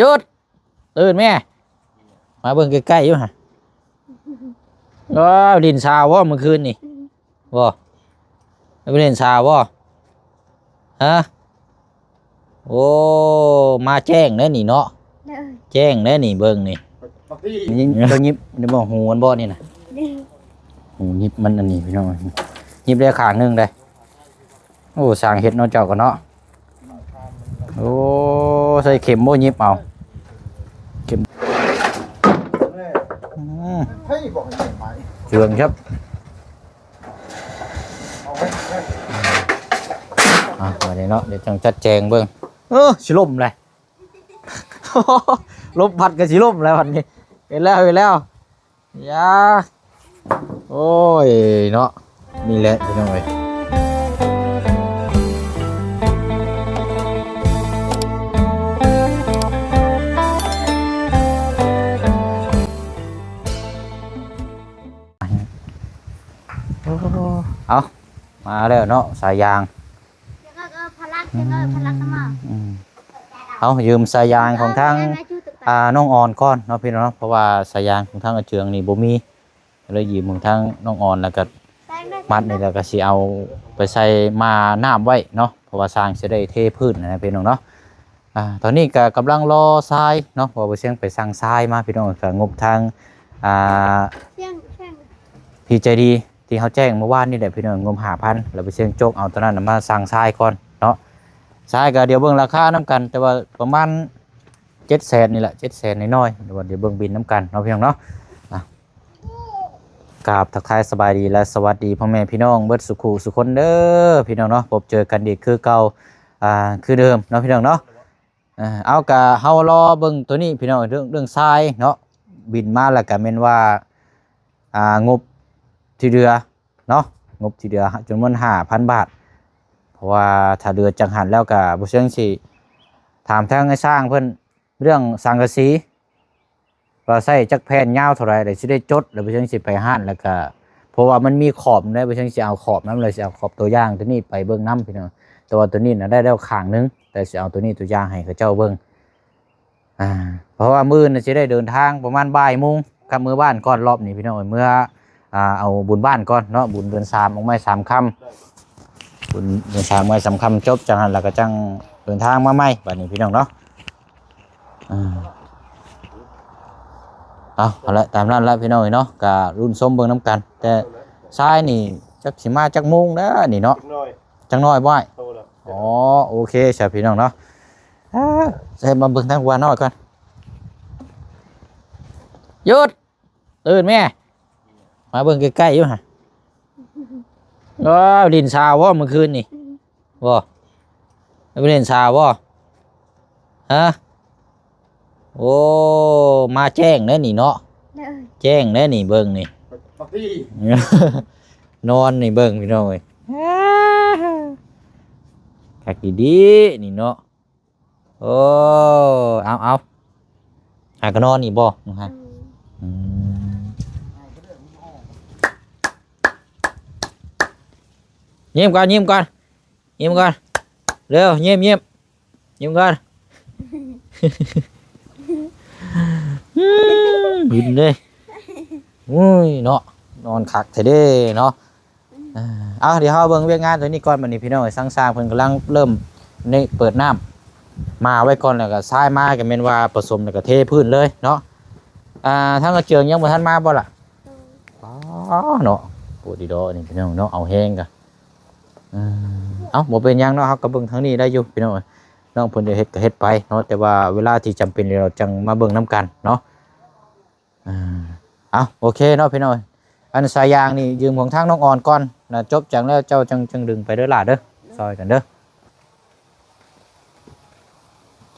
ຢຸດ! ຕື່ນແມ່! ມາເບິ່ງໃກ້ໆຢູ່ຫະ. ວ້າວ! ຫຼິ້ນສາວບໍ່ມື້ຄືນນີ້? ບໍ່ ໄປຫຼິ້ນສາວບໍ່? ຮະ? ໂອ້ ມາແຈ້ງເດ້ນີ້ເນາະ. ໂດຍ ແຈ້ງເດ້ນີ້ ເບິ່ງນີ້. ຍິບ ເຈົ້າຍິບນີ້ບໍ່? ຫູມັນບໍ່ນີ້ນະ? ໂດຍ ຫູຍິບມັນອັນນີ້ພີ່ນ້ອງ. ຍິບໄດ້ຂ້າງໜຶ່ງເດ້. ໂອ້ ຊ່າງເຮັດເນາະເຈົ້າກໍເນາະ. ໂອ້ ໃສ່ເຂັມບໍ່? ຍິບເອົາ ເຂັມ. ອືມ ເຈື່ອງຄັບ. ອ່ະ ບາດນີ້ເນາະ ດຽວຈັ່ງຈັດແຈງເບິ່ງ. ເອີ ຊິລົ້ມແຫຼະ. ລົມພັດກໍຊິລົ້ມແລ້ວບັດນີ້. ເຫັນແລ້ວ ເຫັນແລ້ວ. ຢ່າ ໂອ້ຍເນາະ. ນີ້ແຫຼະພີ່ນ້ອງເອີຍ. ເອົາ ມາແລ້ວເນາະ ສາຍຢາງ. ອືມ ເອົາ ຢືມສາຍຢາງຂອງທາງ ອ່າ ນ້ອງອອນກ່ອນເນາະພີ່ນ້ອງເນາະ. ເພາະວ່າສາຍຢາງຂອງທາງອາເຈືອງນີ້ບໍ່ມີ ກໍເລີຍຢືມຂອງທາງນ້ອງອອນ ແລ້ວກໍມັດນີ້ ແລ້ວກໍຊິເອົາໄປໃສ່ມ້ານ້ຳໄວ້ເນາະ. ເພາະວ່າຊ່າງຊິໄດ້ເທພື້ນນະພີ່ນ້ອງເນາະ. ອ່າ ຕອນນີ້ກໍກຳລັງລໍຊາຍເນາະ ເພາະວ່າບໍ່ຊຽງໄປສັ່ງຊາຍມາພີ່ນ້ອງ. ກໍງົບທາງ ອ່າ ພີ່ໃຈດີ ທີ່ເຮົາແຈ້ງເມື່ອວານນີ້ແຫຼະພີ່ນ້ອງ ງົບຫ້າພັນ ແລ້ວໄປເຊງໂຈກເອົາຕົວນັ້ນນະມາສັ່ງຊາຍກ່ອນເນາະ. ຊາຍກໍດຽວເບິ່ງລາຄານຳກັນ ແຕ່ວ່າປະມານເຈັດແສນນີ້ແຫຼະ ເຈັດແສນນ້ອຍໆ. ດຽວເບິ່ງບິນນຳກັນເນາະພີ່ນ້ອງເນາະ. ອ່ະ ກາບທັກທາຍສະບາຍດີ ແລະ ສະຫວັດດີພໍ່ແມ່ພີ່ນ້ອງເບິດສູ່ຄູ່ສູ່ຄົນເດີພີ່ນ້ອງເນາະ. ພົບເຈີກັນອີກຄືເກົ່າ ອ່າ ຄືເດີມເນາະພີ່ນ້ອງເນາະ. ເອີ ເອົາ ກະເຮົາລໍເບິ່ງໂຕນີ້ພີ່ນ້ອງ ເລື່ອງ ເລື່ອງຊາຍເນາະ. ບິນມາແລ້ວກະແມ່ນວ່າ ອ່າ ງົບທີ່ເຫຼືອເນາະ ງົບທີ່ເຫຼືອຈຳນວນຫ້າພັນບາດ. ເພາະວ່າຖ້າເຫຼືອຈາກຫັ້ນແລ້ວກະບໍ່ເຊີງຊິຖາມທາງໄອ້ຊ່າງເພິ່ນເລື່ອງສັງກະສີ ວ່າໃຊ້ຈັກແຜ່ນຍາວເທົ່າໃດ ແລ້ວຊິໄດ້ຈົດ ແລ້ວບໍ່ເຊີງຊິໄປຮ້ານ ແລ້ວກະ ເພາະວ່າມັນມີຂອບນຳ ບໍ່ເຊີງຊິເອົາຂອບນຳ ແລ້ວຊິເອົາຂອບຕົວຢ່າງໂຕນີ້ໄປເບິ່ງນຳພີ່ນ້ອງ. ແຕ່ວ່າໂຕນີ້ນະໄດ້ແລ້ວຂ້າງໜຶ່ງ ແຕ່ຊິເອົາໂຕນີ້ຕົວຢ່າງໃຫ້ເຂົາເຈົ້າເບິ່ງ. ອ່າ ເພາະວ່າມື້ອື່ນນະຊິໄດ້ເດີນທາງປະມານບ່າຍໂມງ ກັບເມືອບ້ານກ່ອນ. ລອບນີ້ພີ່ນ້ອງເອີຍ ເມືອ ອ່າ ເອົາບຸນບ້ານກ່ອນເນາະ ບຸນເດືອນສາມ ອອກໄມ້ສາມຄຳ ບຸນເດືອນສາມ ອອກໄມ້ສາມຄຳຈົບ ຈາກນັ້ນລະກະຈັ່ງເດີນທາງມາໃໝ່ບາດນີ້ພີ່ນ້ອງເນາະ. ອ່າ ເອົາ ເອົາລະ ຕາມນັ້ນລະພີ່ນ້ອງເອີຍເນາະ. ກະລຸ້ນຊົມເບິ່ງນຳກັນ ແຕ່ຊາຍນີ້ຈັກຊິມາຈັກໂມງແລ້ວນີ້ເນາະ. ຈັກໜ້ອຍ ຈັກໜ້ອຍບໍ່ອ້າຍ? ໂຕແລ້ວ. ອໍ ໂອເຄຊະພີ່ນ້ອງເນາະ. ອ່າ ໃຫ້ມາເບິ່ງທາງຫົວນ້ອຍກ່ອນ. ຢຸດ! ຕື່ນແມ່! ມາເບິ່ງໃກ້ໆຢູ່ຫະ. ວ້າວ! ຫຼິ້ນສາວບໍ່ມື້ຄືນນີ້? ບໍ່ ໄປຫຼິ້ນສາວບໍ່? ຮະ? ໂອ້ ມາແຈ້ງເດ້ນີ້ເນາະ. ໂດຍ ແຈ້ງເດ້ນີ້ ເບິ່ງນີ້ ບັກດີ ນອນນີ້ເບິ່ງພີ່ນ້ອງເອີຍ. ຄັກອີ່ດີນີ້ເນາະ. ໂອ້ ເອົາໆ ຫາກະນອນອີກບໍ່? ອືມ ອືມ ຍິ້ມກ່ອນ ຍິ້ມກ່ອນ ຍິ້ມກ່ອນ ເລັວ ຍິ້ມ ຍິ້ມ ຍິ້ມກ່ອນ. ອືມ ບິນເດ້. ໂອ້ຍເນາະ ນອນຄັກແທ້ເດ້ເນາະ. ເອີ ເອົາ ດຽວເຮົາເບິ່ງວຽກງານຕົວນີ້ກ່ອນ ບັດນີ້ພີ່ນ້ອງເອີຍ. ຊ່າງ ຊ່າງເພິ່ນກຳລັງເລີ່ມນີ້ ເປີດນ້ຳມາໄວ້ກ່ອນ ແລ້ວກໍຊາຍມາກໍແມ່ນວ່າປະສົມ ແລ້ວກໍເທພື້ນເລີຍເນາະ. ອ່າ ທາງອາເຈືອງຍັງບໍ່ທັນມາບໍ່ລະ? ອໍ ເນາະ ໂປດດີດອນີ້ພີ່ນ້ອງເນາະ ເອົາແຮງກະ. ເອີ ເອົ້າ ບໍ່ເປັນຫຍັງເນາະ ເຮົາກໍເບິ່ງທາງນີ້ໄດ້ຢູ່ພີ່ນ້ອງເອີຍ. ນ້ອງເພິ່ນຈະເຮັດກໍເຮັດໄປເນາະ ແຕ່ວ່າເວລາທີ່ຈຳເປັນ ດຽວເຮົາຈັ່ງມາເບິ່ງນຳກັນເນາະ. ອ່າ ເອົາ ໂອເຄເນາະພີ່ນ້ອງ. ອັນສາຍຢາງນີ້ຢືມຂອງທາງນ້ອງອອນກ່ອນນະ ຈົບຈັ່ງແລ້ວເຈົ້າຈັ່ງ ຈັ່ງດຶງໄປເດີຫຼ້າເດີ ຊ່ອຍກັນເດີ.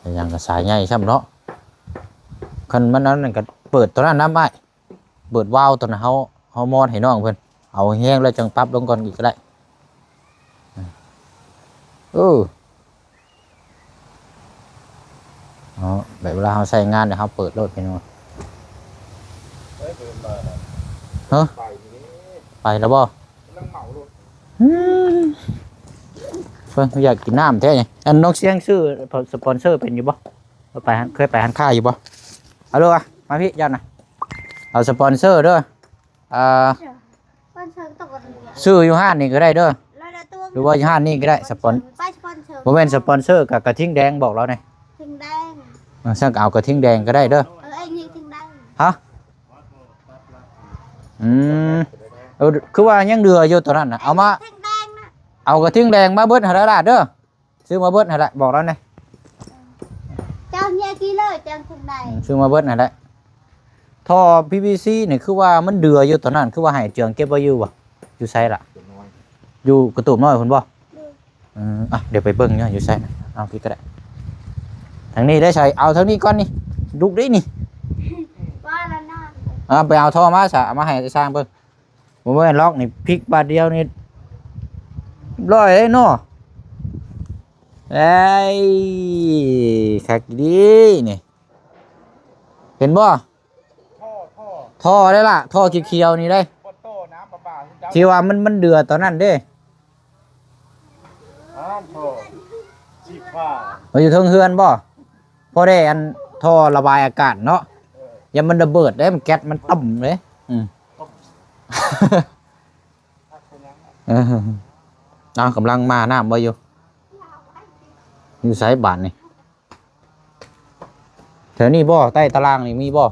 ສາຍຢາງກໍສາຍໃຫຍ່ຊ້ຳເນາະ. ຄັນມັນອັນນັ້ນກໍເປີດຕົວນັ້ນນຳອ້າຍ ເປີດວາວຕົວນັ້ນ ເຮົາ ເຮົາມອດໃຫ້ນ້ອງເພິ່ນ ເອົາແຮງແລ້ວຈັ່ງປັບລົງກ່ອນອີກກໍໄດ້. ເອີ ເນາະ ແບບເວລາເຮົາໃຊ້ງານ ດຽວເຮົາເປີດໂລດ ເຫັນບໍ່? ຮະ? ໄປແລ້ວບໍ່? ອືມ ເພິ່ນຢາກກິນນ້ຳແທ້ນີ້. ອັນນ້ອງຊຽງຊື້ສະປອນເຊີເປັນຢູ່ບໍ່? ເຄີຍໄປຮ້ານ ເຄີຍໄປຮ້ານຄ້າຢູ່ບໍ່? ເອົາເດີ ມາພີ່ເຈົ້ານະ ເອົາສະປອນເຊີເດີ. ອ່າ ສະປອນເຊີຕົກ ຊື້ຢູ່ຮ້ານນີ້ກໍໄດ້ເດີ ຫຼືວ່າຢູ່ຮ້ານນີ້ກໍໄດ້ ສະປອນ ໄປສະປອນເຊີ ບໍ່ແມ່ນສະປອນເຊີ ກະກະທິງແດງ ບອກລາວແດ່ ທິງແດງ ເອີ ຊັ້ນກໍເອົາກະທິງແດງກໍໄດ້ເດີ. ເອີ ເອັງຍິງທິງແດງ ຮະ? ອືມ ເອີ ຄືວ່າຍັງເຫຼືອຢູ່ໂຕນັ້ນນະ ເອົາມາ ທິງແດງນະ ເອົາກະທິງແດງມາເບິດຫັ້ນລະຫຼານເດີ. ຊື້ມາເບິດຫັ້ນແຫຼະ ບອກລາວແດ່ ເຈົ້າເນຍກິເລີ ເຈົ້າເຖິງໄດ້ ອືມ ຊື້ມາເບິດຫັ້ນແຫຼະ. ທໍ່ ພີວີຊີ ນີ້ຄືວ່າມັນເດືອຢູ່ຕອນນັ້ນ ຄືວ່າໃຫ້ເຈືອງເກັບໄວ້ຢູ່ບໍ່? ຢູ່ໃສລະ? ຢູ່ກະຕູບນ້ອຍພຸ້ນບໍ່? ເອີ ອ່ະ ດຽວໄປເບິ່ງຢູ່ ຢູ່ໃສນະ ເອົາພີ້ກໍໄດ້ ທາງນີ້ໄດ້ໃສ ເອົາທາງນີ້ກ່ອນນີ້ ລຸກໄດ້ນີ້ ວ່າລະນອນ ອ່າ ໄປເອົາທໍ່ມາຊະ ເອົາມາໃຫ້ຊ່າງເບິ່ງ. ບໍ່ແມ່ນລັອກນີ້ ພິກບາດດຽວນີ້ ຮ້ອຍເດ້ເນາະ. ເອີຍ ຄັກອີ່ຫຼີນີ້ ເຫັນບໍ່? ທໍ່ ທໍ່ ທໍ່ໄດ້ລະ ທໍ່ຂຽວໆນີ້ເດ້ ບໍ່ຕໍ່ນ້ຳປະປາ ທີ່ວ່າມັນ ມັນເດືອຕອນນັ້ນເດ້. ອ່າ ທໍ່ສີຟ້າ ມັນຢູ່ເທິງເຮືອນບໍ່? ພໍໄດ້ອັນທໍ່ລະບາຍອາກາດເນາະ ເອີ ຢ້ານມັນລະເບີດເດ້ ມັນແກັດມັນຕ່ຳເດ້. ອືມ ເອີ ເອົາ ກຳລັງມາ ນ້ຳບໍ່ຢູ່ ຢູ່ໃສບາດນີ້? ແຖວນີ້ບໍ່? ໃຕ້ຕາລ່າງນີ້ມີບໍ່?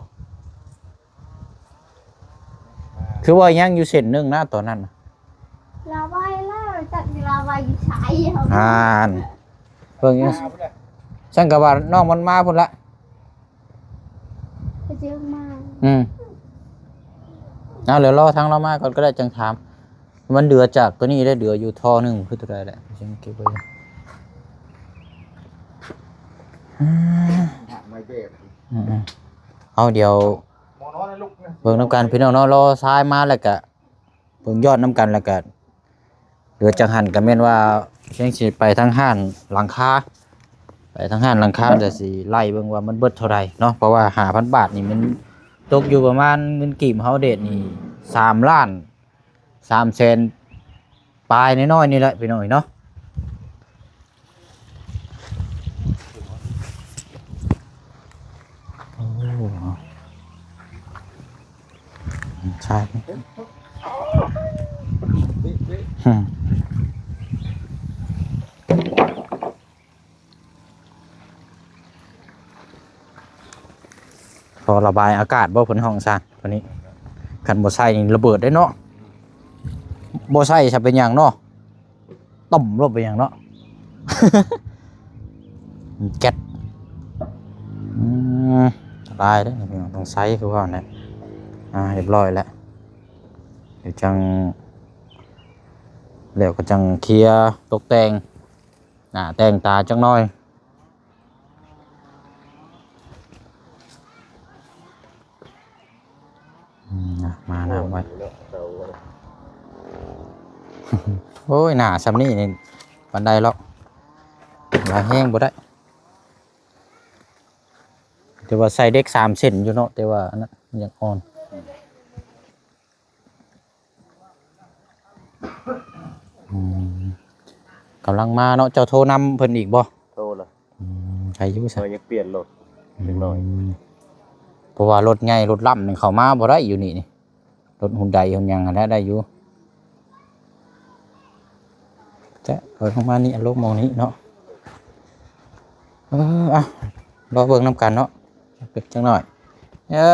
ຄືວ່າຍັງຢູ່ເສັ້ນໜຶ່ງນະຕອນນັ້ນນະ ລາວໄວແລ້ວ ຈັກລາວໄວຢູ່ໃສ. ອ່ານ ເບິ່ງຢູ່ ຊັ້ນກໍວ່ານ້ອງມັນມາພຸ້ນລະ ໄປເຈີມາ ອືມ ເອົາ ດຽວລໍທາງລາວມາກ່ອນກໍໄດ້ ຈັ່ງຖາມ. ມັນເດືອຈາກໂຕນີ້ໄດ້ ເດືອຢູ່ທໍ່ໜຶ່ງ ຄືໂຕໃດແຫຼະ ຊິເກັບໄວ້ຢູ່ ອືມ ອືມໆ ເອົາ ດຽວເບິ່ງນຳກັນພີ່ນ້ອງເນາະ ລໍຊາຍມາແລ້ວກະເບິ່ງຍອດນຳກັນ ແລ້ວກະເຫຼືອຈາກຫັ້ນກະແມ່ນວ່າຍັງຊິໄປທາງຮ້ານຫຼັງຄາ ໄປທາງຮ້ານຫຼັງຄາ ແລ້ວຊິໄລ່ເບິ່ງວ່າມັນເບິດເທົ່າໃດເນາະ ເພາະວ່າຫ້າພັນບາດນີ້ມັນຕົກຢູ່ປະມານເງິນກີບເຮົາເດດນີ້ ສາມລ້ານ ສາມແສນປາຍນ້ອຍໆນີ້ແຫຼະພີ່ນ້ອງເອີຍເນາະ. ໂອ້ ໃຊ່ ອືມ ທໍ່ລະບາຍອາກາດບໍ່ ເພິ່ນຮ້ອງຊ່າງໂຕນີ້ ຄັນບໍ່ໃສ່ນີ້ລະເບີດເດ້ເນາະ ບໍ່ໃສ່ຊະເປັນຫຍັງເນາະ ຕ່ຳໂລດເປັນຫຍັງເນາະ ແກັດ ອືມ ອັນຕະລາຍເດ້ພີ່ນ້ອງ ຕ້ອງໃສ່ຄືວ່ານັ້ນແຫຼະ. ອ່າ ຮຽບຮ້ອຍແລ້ວ ດຽວຈັ່ງ ແລ້ວກໍຈັ່ງເຄຍຕົກແຕ່ງ ໜ້າແຕ່ງຕາຈັກໜ່ອຍ. ອືມ ມາ ມານ້ຳໄວ້ ໂອ້ຍ ໜ້າຊ່ຳນີ້ນີ້ປານໃດຫຼອກ ຫຼາຍແຮງບໍ່ໄດ້ ແຕ່ວ່າໃສ່ເຫຼັກສາມເສັ້ນຢູ່ເນາະ ແຕ່ວ່າອັນນັ້ນມັນຍັງອ່ອນ. ອືມ ກຳລັງມາເນາະ ເຈົ້າໂທນຳເພິ່ນອີກບໍ່? ໂທແລ້ວ ອືມ ໃຜຢູ່ຊະ ເອີ ຢາກປ່ຽນລົດ ອືມ ຈັກໜ້ອຍ ເພາະວ່າລົດໃຫຍ່ລົດລ້ຳນີ້ເຂົ້າມາບໍ່ໄດ້ຢູ່ນີ້ນີ້ ລົດຮຸນໄດຮຸນຫຍັງຫັ້ນແຫຼະໄດ້ຢູ່ ແຕ່ເອົາລົງມານີ້ ເອົາລົງໝ່ອງນີ້ເນາະ ເອີ ອ່ະ ລໍເບິ່ງນຳກັນເນາະ ຈັກເລັກຈັກໜ້ອຍ ເອີ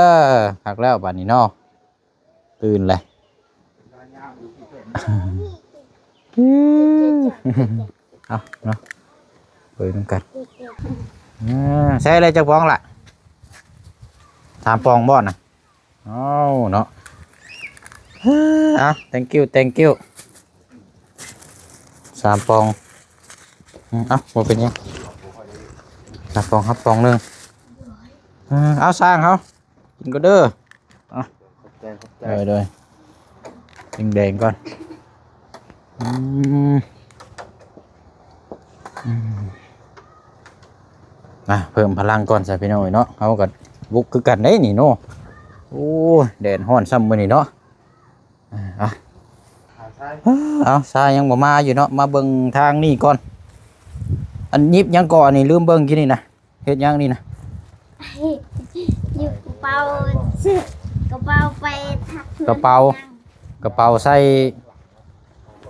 ຄັກແລ້ວບາດນີ້ເນາະ. ຕື່ນແຫຼະ ເອົາເນາະ ເບິ່ງນຳກັນ ອ່າ ໃສ່ໄດ້ຈັກປອງລະ ສາມປອງບໍ່ນະ ເອົາເນາະ ເອົາ thank you thank you ສາມປອງ ອືມ ເອົາ ບໍ່ເປັນຫຍັງ ສາມປອງ ຮັບປອງໜຶ່ງ ເອົາ ຊ່າງເຮົາ ກິນກ່ອນເດີ ອ່ະ ຂອບໃຈ ຂອບໃຈ ໂດຍ ໂດຍ ແດງໆກ່ອນ ອືມ ອືມ ອ່ະ ເພີ່ມພະລັງກ່ອນຊະພີ່ນ້ອງເອີຍເນາະ ເຮົາກໍບຸກຄືກັນເດ້ນີ້ເນາະ ໂອ້ຍ ແດດຮ້ອນຊ້ຳມື້ນີ້ເນາະ ອ່ະ ເອົາ ຊາຍຍັງບໍ່ມາຢູ່ເນາະ ມາເບິ່ງທາງນີ້ກ່ອນ ອັນຫຍິບຫຍັງເກາະ ອັນນີ້ລືມເບິ່ງກີ້ນີ້ນະ ເຮັດຫຍັງນີ້ນະ ຢູ່ກະເປົາ ຊື້ກະເປົາໄປທັກເພື່ອນ ກະເປົາ ຍັງ ກະເປົາໃສ່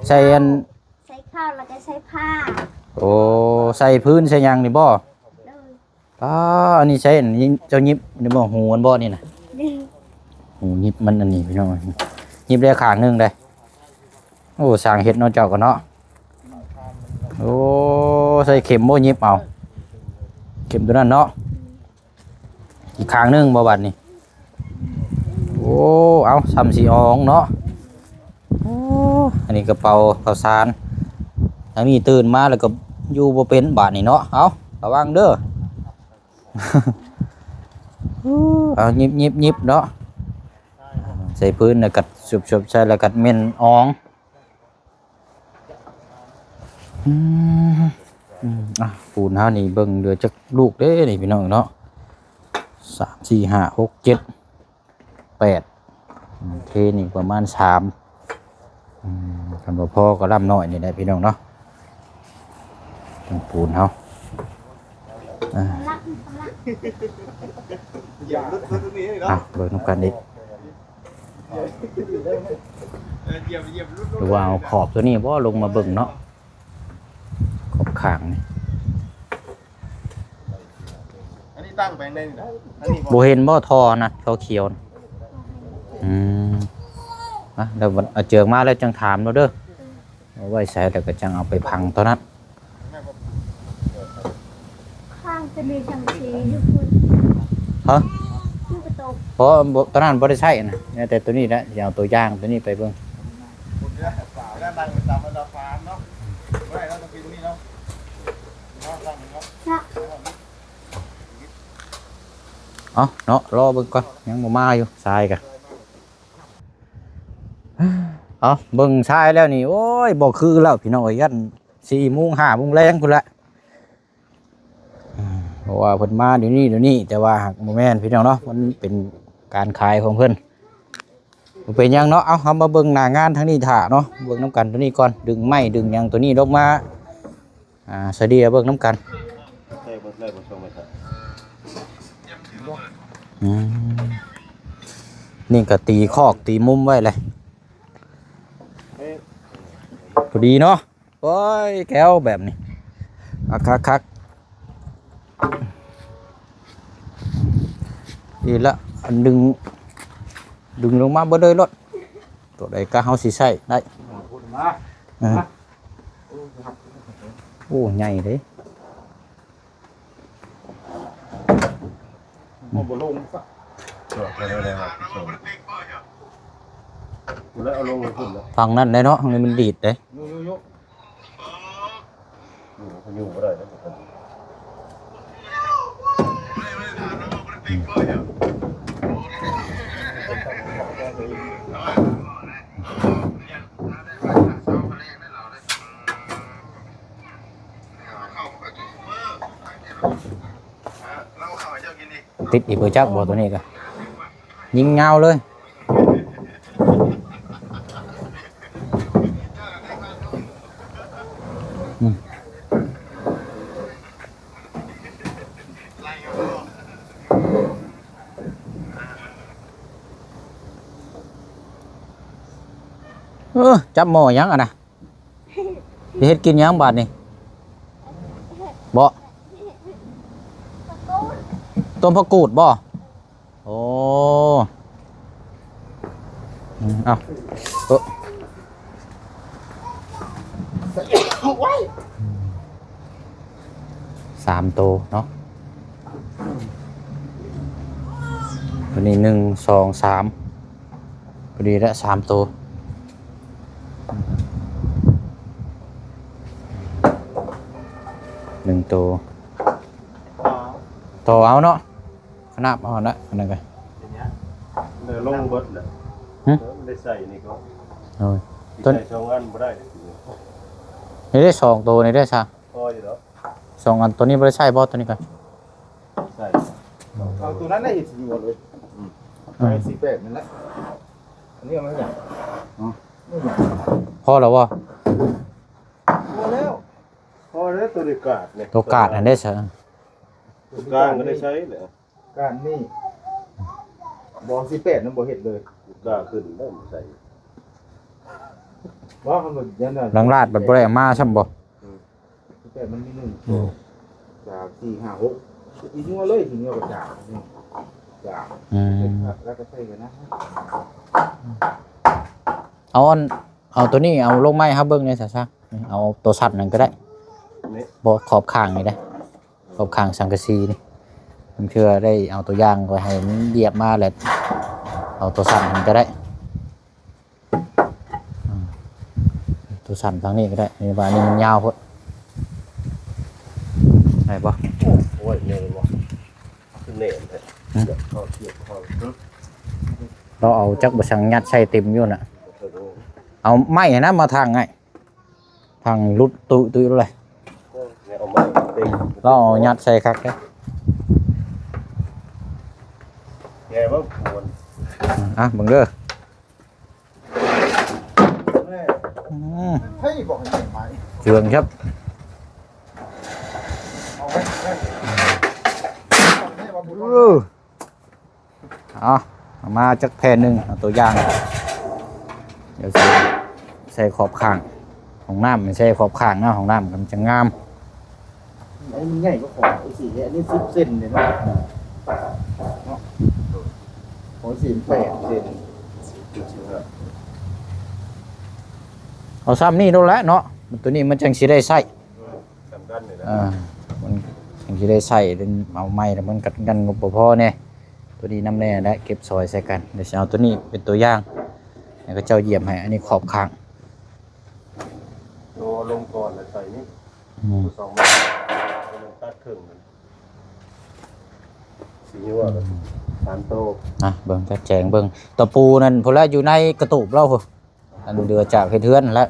ໃສ່ອັນ ໃສ່ເຂົ້າແລ້ວກໍໃສ່ຜ້າ ໂອ້ ໃສ່ພື້ນໃສ່ຫຍັງນີ້ບໍ່? ໂດຍ ປ້າ ອັນນີ້ໃຊ້ອັນນີ້ເຈົ້າຫຍິບນີ້ບໍ່? ຫູມັນບໍ່ນີ້ນະ? ໂດຍ ຫູຫຍິບມັນອັນນີ້ພີ່ນ້ອງ ຫຍິບໄດ້ຂ້າງໜຶ່ງເດ້. ໂອ້ ຊ່າງເຮັດເນາະເຈົ້າກໍເນາະ. ໂອ້ ໃຊ້ເຂັມບໍ່ ຫຍິບເອົາ ເຂັມຕົວນັ້ນເນາະ. ອີກຂ້າງໜຶ່ງບໍ່ບາດນີ້? ໂອ້ ເອົາ ສ່ຳຊິອອງເນາະ. ໂອ້ ອັນນີ້ກະເປົາເຂົ້າສານ ທາງນີ້ຕື່ນມາແລ້ວກໍຢູ່ບໍ່ເປັນບາດນີ້ເນາະ. ເອົາ ລະວັງເດີ. ເອົາ ຫຍິບໆໆເນາະ ໃສ່ພື້ນແລ້ວກໍຊຸບໆໃສ່ ແລ້ວກໍເໝັນອອງ. ອືມ ອືມ ອ່ະ ປູນເຮົານີ້ເບິ່ງເຫຼືອຈັກລູກເດ້ນີ້ພີ່ນ້ອງເນາະ. ສາມ ສີ່ ຫ້າ ຫົກ ເຈັດ ແປດ ອືມ ເທນີ້ປະມານສາມ ອືມ ຄັນບໍ່ພໍກໍລຳໜ້ອຍນີ້ແຫຼະພີ່ນ້ອງເນາະ. ເປັນປູນເຮົາ ອ່າ ອ່ະ ເບິ່ງນຳກັນອີກ ຫຼືວ່າເອົາຂອບຕົວນີ້ບໍ່ ລົງມາເບິ່ງເນາະ ຂອບຂ້າງນີ້. ອັນນີ້ຕັ້ງແປງໃດນີ້ນະ? ອັນນີ້ບໍ່ ບໍ່ເຫັນບໍ່ ທໍ່ນະ ທໍ່ຂຽວນະ? ອືມ ນະ ແລ້ວເອົາເຈີອອກມາແລ້ວຈັ່ງຖາມເນາະເດີ. ເອົາໄວ້ໃສແລ້ວກໍຈັ່ງເອົາໄປພັງເທົ່ານັ້ນ. ຂ້າງຈະມີສັງກະສີຢູ່ພຸ້ນ ຮະ? ຢູ່ກະໂຕກ ເພາະບໍ່ ຕອນນັ້ນບໍ່ໄດ້ໃຊ້ນະ ແຕ່ໂຕນີ້ແຫຼະ ຊິເອົາໂຕຢ່າງໂຕນີ້ໄປເບິ່ງ. ເອົາເນາະ ລໍເບິ່ງກ່ອນ ຍັງບໍ່ມາຢູ່ ຊາຍກະ ເອົາ ເບິ່ງຊາຍແລ້ວນີ້ ໂອ້ຍ ບໍ່ຄືແລ້ວພີ່ນ້ອງເອີຍ ຢ້ານສີ່ໂມງ ຫ້າໂມງແລງພຸ້ນລະ. ເພາະວ່າເພິ່ນມາດຽວນີ້ ດຽວນີ້ ແຕ່ວ່າຫາກບໍ່ແມ່ນພີ່ນ້ອງເນາະ ມັນເປັນການຂາຍຂອງເພິ່ນ. ບໍ່ເປັນຫຍັງເນາະ ເອົາ ເຮົາມາເບິ່ງໜ້າງານທາງນີ້ຖ້າເນາະ ເບິ່ງນຳກັນໂຕນີ້ກ່ອນ ດຶງໄມ້ດຶງຫຍັງໂຕນີ້ລົງມາ ອ່າ ສະເດຍເບິ່ງນຳກັນ. ອືມ ນີ້ກໍຕີຄອກຕີມຸມໄວ້ແຫຼະ ພໍດີເນາະ. ໂອ້ຍ ແກ້ວແບບນີ້ ຄັກໆໆ ດີລະ ອັນດຶງ ດຶງລົງມາເບິດເລີຍໂລດ ຕົວໃດກະເຮົາຊິໃຊ້ໄດ້. ເອີ ໂອ້ ໃຫຍ່ເດ້. ເອົາບໍ່ລົງຊະ ເອົາໄປແລ້ວ ແລ້ວເອົາລົງໄປພຸ້ນແລ້ວ ຝັ່ງນັ້ນແຫຼະເນາະ ນີ້ມັນດີດເດ້. ຢູ່ ຢູ່ບໍ່ໄດ້ແລ້ວ. ຕິດອີກບໍ່ຈັກບໍ່ ຕົວນີ້ກະຍິງຍາວເລີຍ. ອືມ ເອີ ຈັບໝໍ້ຫຍັງຫັ້ນນະ? ຊິເຮັດກິນຫຍັງບາດນີ້? ບໍ່ ຕົ້ມຜັກກູດບໍ່? ໂອ້ ອືມ ເອົາ ເອີ ສາມໂຕເນາະ ຕົວນີ້ໜຶ່ງ ສອງ ສາມ ພໍດີລະ ສາມໂຕ. ໜຶ່ງໂຕ ຕໍ່ເອົາເນາະ ຂະໜາບເອົານະ ອັນນັ້ນກະ ເດີ ລົງເບິດແລ້ວ ຫຶ ເດີ ໄດ້ໃສ່ນີ້ກໍ ໂອ້ຍ ຕົ້ນ ໃສ່ສອງອັນບໍ່ໄດ້ ນີ້ເດ້ ສອງໂຕນີ້ເດ້ຊະ ພໍຢູ່ດອກ ສອງອັນ ໂຕນີ້ບໍ່ໄດ້ໃຊ້ບໍ່ ໂຕນີ້ກະ ໃສ່ ເອົາໂຕນັ້ນໄດ້ເຮັດຊິຢູ່ເລີຍ ອືມ ອືມ ໃສ່ສີ່ແປດນັ້ນແຫຼະ ອັນນີ້ເອົາມາຫຍັງ ອໍ ພໍແລ້ວບໍ່? ພໍແລ້ວ ພໍແລ້ວ ໂຕນີ້ກາດນີ້ ໂຕກາດຫັ້ນເດ້ຊະ ໂຕກາງກໍໄດ້ໃຊ້ແຫຼະ ການນີ້ ບໍ່ ສິບແປດນັ້ນບໍ່ເຮັດເລີຍ ກາຂຶ້ນໄດ້ບໍ່ໃສ່ ບໍ່ ຄັນບໍ່ ຍັງນັ້ນ ຫຼັງລາດມັນບໍ່ໄດ້ເອົາມາຊ້ຳບໍ່? ອືມ ແຕ່ມັນມີໜຶ່ງ ອືມ ສອງ ສາມ ສີ່ ຫ້າ ຫົກ ອີກຫົວເລີຍ ອີກຫົວກໍຈາກ ຈາກ ອືມ ແລ້ວກໍໃສ່ກັນນະ ເອົາອັນ ເອົາໂຕນີ້ ເອົາລົງໄມ້ໃຫ້ເຮົາເບິ່ງແດ່ຊະ ຊະ ເອົາໂຕສັ້ນນັ້ນກໍໄດ້ ນີ້ ບໍ່ ຂອບຂ້າງນີ້ເດ້ ຂອບຂ້າງສັງກະສີນີ້ ບາງເທື່ອໄດ້ເອົາຕົວຢ່າງໄວ້ໃຫ້ມັນຢຽບມາແລ້ວ ເອົາໂຕສັ້ນຫັ້ນກໍໄດ້. ອືມ ໂຕສັ້ນທາງນີ້ກໍໄດ້ ນີ້ວ່ານີ້ມັນຍາວໂພດ ໄດ້ບໍ່? ໂອ້ຍ ໃຫຍ່ບໍ່ ຄືແໜ້ນແທ້ ຫຶ ເອົາ ຈັກບໍ່ສັງຍັດໃສ່ເຕັມຢູ່ນະ ເອົາໄມ້ຫັ້ນນະມາຖາງໃຫ້ ພັງຫຼຸດຕຸ້ຍໆເລີຍ ເອີ ເອົາມາເຕັມ ລາວເອົາຍັດໃສ່ຄັກເດ້ ແກ່ບໍ່ ອ່ະ ເບິ່ງເດີ ອືມ ໃຫ້ບອກໃຫ້ໄມ້ ເຈື່ອງຄັບ ເອົາໄວ້ ເອີ ເອົາ ເອົາມາຈັກແຜ່ນໜຶ່ງ ເອົາຕົວຢ່າງ ດຽວຊິໃສ່ຂອບຂ້າງ ຫ້ອງນ້ຳໃສ່ຂອບຂ້າງເນາະ ຫ້ອງນ້ຳມັນຈະງາມ ອັນນີ້ມັນໃຫຍ່ກວ່າຂອງໄອ້ສີ ອັນນີ້ສິບເຊັນເດ້ເນາະ ເນາະ ຂອງສີແປດເຊັນ ເອົາຊ່ຳນີ້ໂລດແຫຼະເນາະ ໂຕນີ້ມັນຈັ່ງຊິໄດ້ໃຊ້ ສຳຄັນນີ້ແຫຼະ ອ່າ ມັນຈັ່ງຊິໄດ້ໃຊ້ ເອົາໃໝ່ແລ້ວມັນກັດກັນງົບບໍ່ພໍແດ່ ໂຕນີ້ນຳແດ່ແຫຼະ ເກັບຊອຍໃສ່ກັນ ດຽວຊິເອົາໂຕນີ້ເປັນຕົວຢ່າງ ໃຫ້ເຂົາເຈົ້າຢຽບໃຫ້ ອັນນີ້ຂອບຂ້າງ ໂຕລົງກ່ອນແລ້ວໃສ່ນີ້ ອືມ ສອງ ມັນຕັດເຄິ່ງ ສີຢູ່ວ່າ ອືມ ສາມໂຕ ອ່ະ ເບິ່ງ ຈັດແຈງເບິ່ງ ຕະປູນັ້ນພຸ້ນລະ ຢູ່ໃນກະຕູບລາວພຸ້ນ ອັນເດືອຈາກເຮັດເຮືອນຫັ້ນແຫຼະ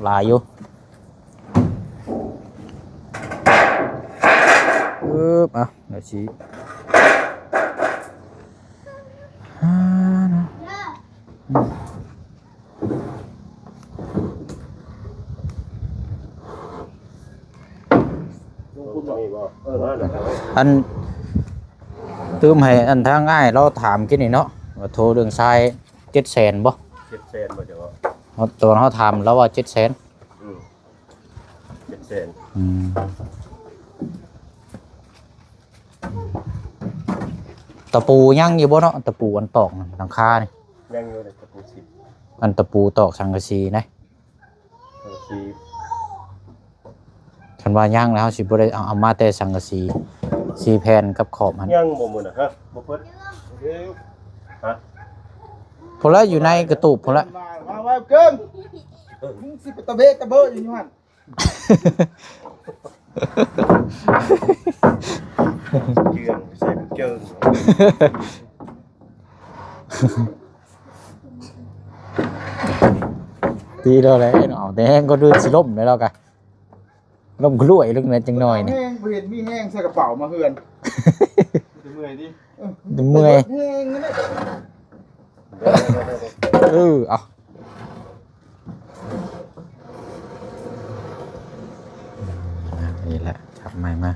ຫຼາຍຢູ່ ອຶບ ອ່ະ ດຽວຊິ ອ່າ ເນາະ ອືມ ອັນ ຕື່ມໃຫ້ອັນທາງອ້າຍລາວຖາມກີ້ນີ້ເນາະ ວ່າໂທເລື່ອງຊາຍ ເຈັດແສນບໍ່? ເຈັດແສນບໍ່ ເຈົ້າ? ເຮົາ ຕອນເຮົາຖາມລາວວ່າເຈັດແສນ ອືມ ເຈັດແສນ ອືມ ຕະປູຍັງຢູ່ບໍ່ເນາະ? ຕະປູອັນຕອກຫຼັງຄານີ້ ຍັງຢູ່ເດ້ ຕະປູສິບ ອັນຕະປູຕອກສັງກະສີນະ ສັງກະສີ ຄັນວ່າຍັງແລ້ວ ເຮົາຊິບໍ່ໄດ້ເອົາ ເອົາມາແຕ່ສັງກະສີ ສີ່ແຜ່ນກັບຂອບຫັ້ນ ຍັງບໍ່ມື້ນະ ຮະ ບໍ່ເປີດ ຮະ ພຸ້ນລະ ຢູ່ໃນກະຕູບພຸ້ນລະ ມາ ມາ ມາເກີງ ມຶງຊິໄປຕະເບະຕະເບະຢູ່ຫັ້ນ ເຈື່ອງ ໃສ່ເກີງ ຕີລາວແຫຼະເນາະ ເອົາແຕ່ແຮງກວ່າເດີ ຊິລົ້ມແລ້ວລາວກະ ລົ້ມກະລວຍລົງແດ່ຈັກໜ້ອຍນີ້ ແຮງ ບໍ່ເຫັນມີແຮງໃສ່ກະເປົາມາເຮືອນ ມີແຕ່ເມື່ອຍຕິ ເອີ ມີແຕ່ເມື່ອຍ ແຮງນັ້ນແຫຼະ ເອີ ເອົາ ນີ້ແຫຼະ ຈັບໄມ້ມາ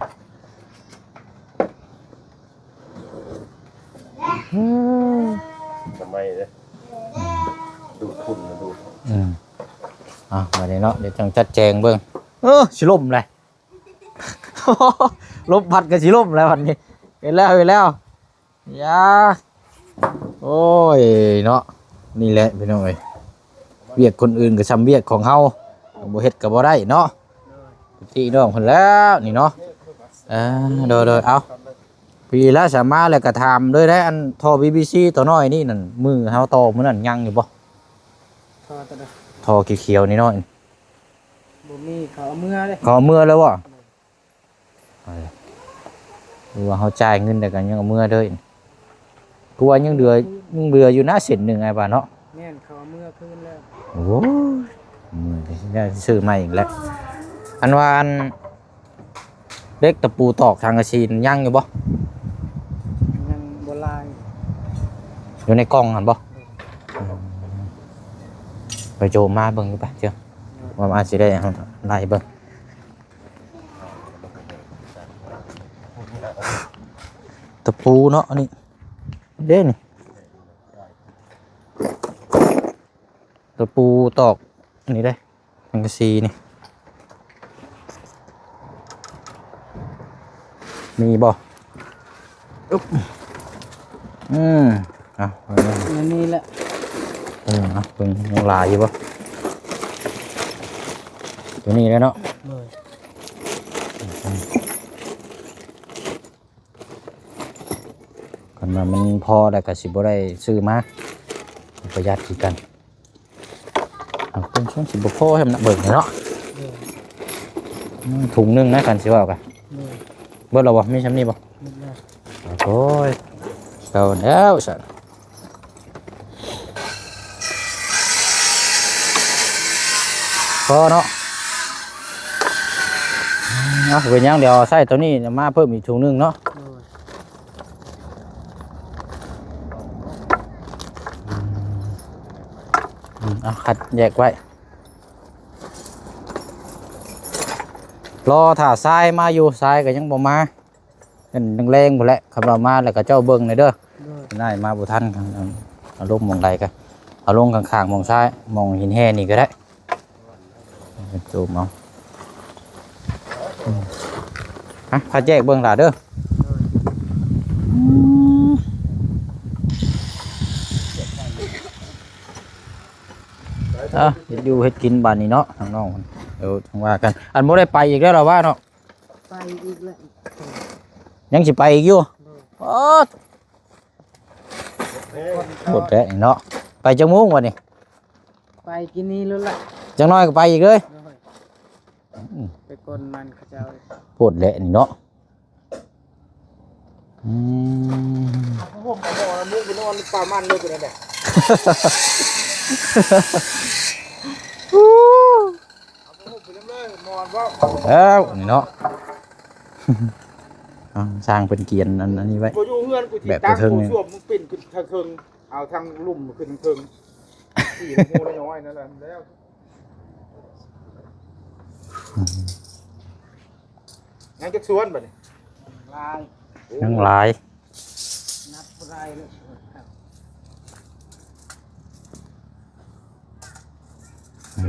ສະໄໝເດ້ ດູດຝຸ່ນ ດູດ ອືມ ເອົາ ບາດນີ້ເນາະ ດຽວຈັ່ງຈັດແຈງເບິ່ງ ເອີ ຊິລົ້ມແຫຼະ ລົມພັດກໍຊິລົ້ມແລ້ວບັດນີ້ ເຫັນແລ້ວ ເຫັນແລ້ວ ຢ່າ ໂອ້ຍເນາະ ນີ້ແຫຼະພີ່ນ້ອງເອີຍ ວຽກຄົນອື່ນກໍຊ່ຳວຽກຂອງເຮົາ ບໍ່ເຮັດກໍບໍ່ໄດ້ເນາະ ຕິນ້ອງເພິ່ນແລ້ວນີ້ເນາະ ເອີ ໂດຍໆ ເອົາ ພີ້ລະສາມາແລ້ວກໍຖາມເລີຍໄດ໋ ອັນທໍ່ ພີບີຊີ ຕົວນ້ອຍນີ້ນັ້ນ ມື້ເຮົາຕໍ່ມື້ນັ້ນຍັງຢູ່ບໍ່? ທໍ່ຕົວໃດ? ທໍ່ຂຽວໆນີ້ເນາະ ບໍ່ມີ ເຂົາເອົາເມືອເດ້ ເຂົາເອົາເມືອແລ້ວບໍ່? ເອີ ຫຼືວ່າເຮົາຈ່າຍເງິນແລ້ວກໍຍັງເອົາເມືອເດີ ຄືວ່າຍັງເຫຼືອ ຍັງເຫຼືອຢູ່ນະເສັ້ນໜຶ່ງ ອ້າຍວ່າເນາະ ແມ່ນ ເຂົາເອົາເມືອຄືນແລ້ວ ໂອ້ຍ ເມືອໄດ້ຊື້ໃໝ່ອີກແລ້ວ ອັນວ່າ ອັນ ເຫຼັກຕະປູຕອກສັງກະສີຍັງຢູ່ບໍ່? ຍັງບໍ່ຫຼາຍ ຢູ່ໃນກ່ອງຫັ້ນບໍ່? ໄປໂຈມມາເບິ່ງຢູ່ປະ ເຈົ້າ ວ່າມັນອາດຊິໄດ້ໄລ່ເບິ່ງ. ຕະປູເນາະ ອັນນີ້ເດ້ນີ້ ຕະປູຕອກອັນນີ້ເດ້ ສັງກະສີນີ້ ມີບໍ່? ອຶບ ອືມ ເອົາ ອັນນີ້ແຫຼະ ເອີ ເອົາ ເບິ່ງຍັງຫຼາຍຢູ່ບໍ່? ຕົວນີ້ແຫຼະເນາະ ໂດຍ ຄັນວ່າມັນພໍແລ້ວກໍຊິບໍ່ໄດ້ຊື້ມາ ປະຢັດຄືກັນ. ເອົາ ເບິ່ງຊ່ວງຊິບໍ່ພໍໃຫ້ມັນເບິ່ງເນາະ ໂດຍ ອືມ ຖົງໜຶ່ງນະ ຄັນຊິເວົ້າກະ ໂດຍ ເບິດແລ້ວບໍ່? ມີຊ່ຳນີ້ບໍ່? ເບິດແລ້ວ ໂອ້ຍ ເອົາແລ້ວຊັ້ນ ພໍເນາະ ອືມ ເອົາ ເປັນຫຍັງ ດຽວໃຊ້ຕົວນີ້ມາເພີ່ມອີກຖົງໜຶ່ງເນາະ ໂດຍ ອືມ ເອົາ ຄັດແຍກໄວ້ ລໍຖ້າຊາຍມາຢູ່ ຊາຍກໍຍັງບໍ່ມາ ເປັນແລງໆພຸ້ນແຫຼະ ຄັນວ່າມາແລ້ວກໍເຈົ້າເບິ່ງແດ່ເດີ ໂດຍ ນາຍມາບໍ່ທັນ ເອົາລົງໝ່ອງໃດກໍເອົາລົງຂ້າງໆໝ່ອງຊາຍ ໝ່ອງຫີນແຮ່ນີ້ກໍໄດ້. ເປັນຕູມເອົາ ອືມ ຮະ ພາແຈກເບິ່ງຫຼ້າເດີ ໂດຍ ອືມ ເອົາ ເຮັດຢູ່ເຮັດກິນບາດນີ້ເນາະ ທາງນ້ອງ ດຽວຈັ່ງວ່າກັນ ອັນບໍ່ໄດ້ໄປອີກແລ້ວລະວ່າເນາະ ໄປອີກແລ້ວ ຍັງຊິໄປອີກຢູ່ ໂດຍ ໂອ້ ໂພດແທ້ນີ້ເນາະ ໄປຈັກໂມງບັດນີ້? ໄປກິນນີ້ໂລດລະ ຈັກໜ້ອຍກໍໄປອີກເລີຍ ໂດຍ ອືມ ໄປກົນມັນເຂົາເຈົ້າ ໂພດແຫຼະນີ້ເນາະ ອືມ ເອົາຜ້າຫົ່ມມາບໍ່ລະ ມຸ້ງໄປນອນປ່າມັນເລີຍ ເປັນແນວໃດ? ເອົາຜ້າຫົ່ມໄປນຳເລີຍ ໝອນບໍ່? ແລ້ວນີ້ເນາະ ເອົາ ຊ່າງເພິ່ນກຽນອັນ ອັນນີ້ໄວ້ ບໍ່ຢູ່ເຮືອນ ກູຊິ ແບບ ຕັ້ງ ໂຖ ໂຖ ໂຖ ສ້ວມ ມຶງປິ່ນຂຶ້ນທາງເທິງ ເອົາທາງລຸ່ມຂຶ້ນເທິງ ສີ່ຮູນ້ອຍໆນັ້ນແຫຼະ ແລ້ວ ອືມ ຍັງຈັກສວນບັດນີ້? ຫຼາຍ ຍັງຫຼາຍ ນັບບໍ່ໄດ້ເລີ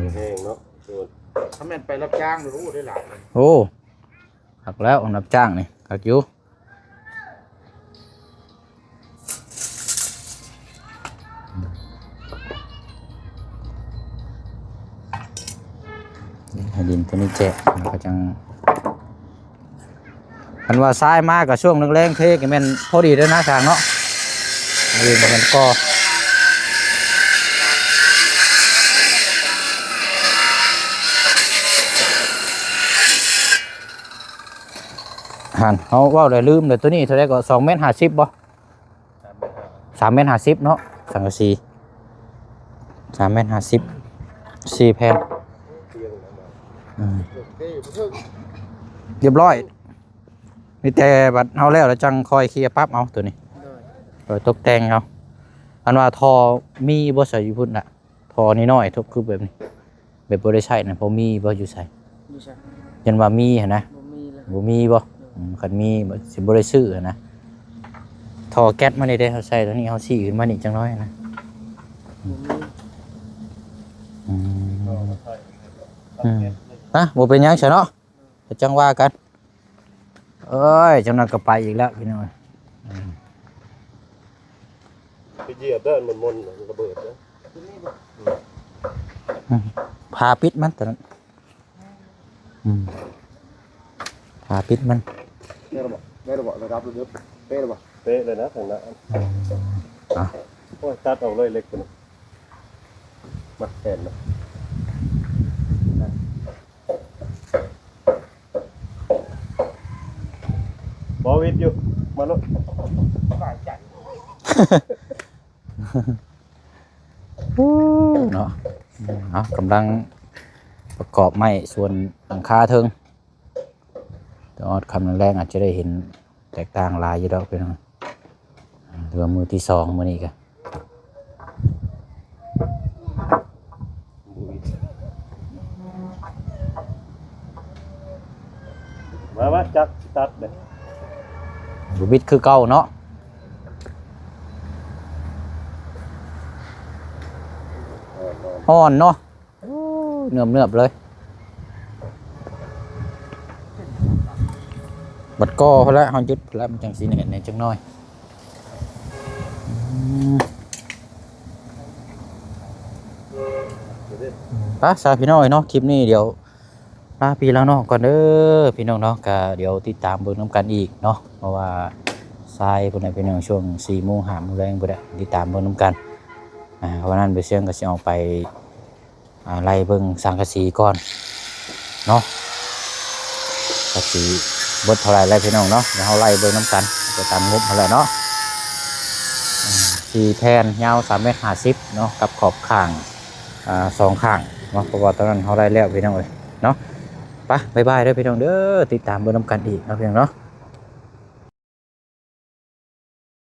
ຍ ແຮງເນາະ ຖ້າແມ່ນໄປຮັບຈ້າງນີ້ ໂອ້ ໄດ້ຫຼາຍ ໂອ້ ຄັກແລ້ວ ຮັບຈ້າງນີ້ ຄັກຢູ່. ໃຫ້ດິນຕົວນີ້ແຈະ ແລ້ວກໍຈັ່ງ ຄັນວ່າຊາຍມາກໍຊ່ວງແລງໆເທກໍແມ່ນພໍດີເດີນະ ຊ່າງເນາະ ເອີ ມັນກໍ ຫັ້ນ ເຮົາເວົ້າແລ້ວລືມເລີຍ ຕົວນີ້ເທົ່າໃດກໍ ສອງແມັດຫ້າສິບບໍ່? ສາມແມັດຫ້າສິບເນາະ ສັງກະສີ ສາມແມັດຫ້າສິບ ສີ່ແຜ່ນ ອືມ ຮຽບຮ້ອຍ ມີແຕ່ບັດເຮົາແລ້ວ ແລ້ວຈັ່ງຄ່ອຍເຄຍປັບເອົາຕົວນີ້ ໂດຍ ເອີ ຕົກແຕ່ງເອົາ ອັນວ່າທໍ່ມີບໍ່ໃສ່ຢູ່ພຸ້ນລະ? ທໍ່ນ້ອຍໆ ທຸບຄືແບບນີ້ ແບບບໍ່ໄດ້ໃຊ້ນະ ພໍມີບໍ່? ຢູ່ໃສ? ຢູ່ໃສ? ຍັນວ່າມີຫັ້ນນະ ບໍ່ມີແລ້ວ ບໍ່ມີບໍ່? ໂດຍ ອືມ ຄັນມີຊິບໍ່ໄດ້ຊື້ຫັ້ນນະ ທໍ່ແກັດມານີ້ເດ້ ເຮົາໃສ່ຕົວນີ້ ເຮົາຊີ້ຂຶ້ນມານີ້ຈັກໜ້ອຍນະ ບໍ່ມີ ອືມ ອືມ ອະ ບໍ່ເປັນຫຍັງຊະເນາະ ໂດຍ ຈັ່ງວ່າກັນ ເອີຍ ຈັກໜ້ອຍກໍໄປອີກແລ້ວພີ່ນ້ອງ ອືມ ໄປຢຽບເດີ ມັນມົນ ມັນລະເບີດເດີ ອືມ ຝາປິດມັນຕົວນັ້ນ ອືມ ຝາປິດມັນ ເປະແລ້ວບໍ່? ໄດ້ແລ້ວບໍ່? ລະດັບລະເດີບ ເປະແລ້ວບໍ່? ເປະເລີຍນະ ທາງໜ້າ ອືມ ອ່ະ ໂອ້ຍ ຕັດອອກເລີຍເຫຼັກພຸ້ນ ມັດແຂນນະ ບໍ່ວິດຢູ່ ມາໂລດ ເນາະ ເອົາ ກຳລັງປະກອບໄມ້ສ່ວນຫຼັງຄາເທິງ ແຕ່ຮອດຄ່ຳແລງອາດຈະໄດ້ເຫັນແຕກຕ່າງຫຼາຍຢູ່ດອກພີ່ນ້ອງ ຖືວ່າມື້ທີສອງມື້ນີ້ກະ ມາ ມາ ຈັກຊິຕັດເດ້ ບໍ່ ວິດຄືເກົ່າເນາະ. ອ່ອນເນາະ. ໂອ້ ເໜືອບໆເລີຍ. ບັດກໍພຸ້ນແຫຼະ ເຮົາຢຸດພຸ້ນແຫຼະ ມັນຈັ່ງຊິແໜ້ນແດ່ຈັກໜ້ອຍ. ອືມ ໄປຊະພີ່ນ້ອງເອີຍເນາະ, ຄລິບນີ້ດຽວລາພີ່ລານ້ອງກ່ອນເດີພີ່ນ້ອງເນາະ. ກະດຽວຕິດຕາມເບິ່ງນຳກັນອີກເນາະ, ເພາະວ່າສາຍພຸ້ນແຫຼະພີ່ນ້ອງ, ຊ່ວງສີ່ໂມງ ຫ້າໂມງແລງພຸ້ນແຫຼະ, ຕິດຕາມເບິ່ງນຳກັນ. ອ່າ ເພາະວ່ານັ້ນ ບ່າວຊຽງກໍຊິອອກໄປ ອ່າ ໄລ່ເບິ່ງສັງກະສີກ່ອນເນາະ, ກະຊິເບິດເທົ່າໃດແລ້ວພີ່ນ້ອງເນາະ, ດຽວເຮົາໄລ່ເບິ່ງນຳກັນໄປຕາມງົບຫັ້ນແຫຼະເນາະ. ອ່າ ສີ່ແຜ່ນ ຍາວສາມແມັດຫ້າສິບເນາະ ກັບຂອບຂ້າງ ອ່າ ສອງຂ້າງເນາະ, ເພາະວ່າຕອນນັ້ນເຮົາໄດ້ແລ້ວພີ່ນ້ອງເອີຍເນາະ. ໄປ ບາຍບາຍເດີພີ່ນ້ອງເດີ, ຕິດຕາມເບິ່ງນຳກັນອີກເນາະພີ່ນ້ອງເນາະ.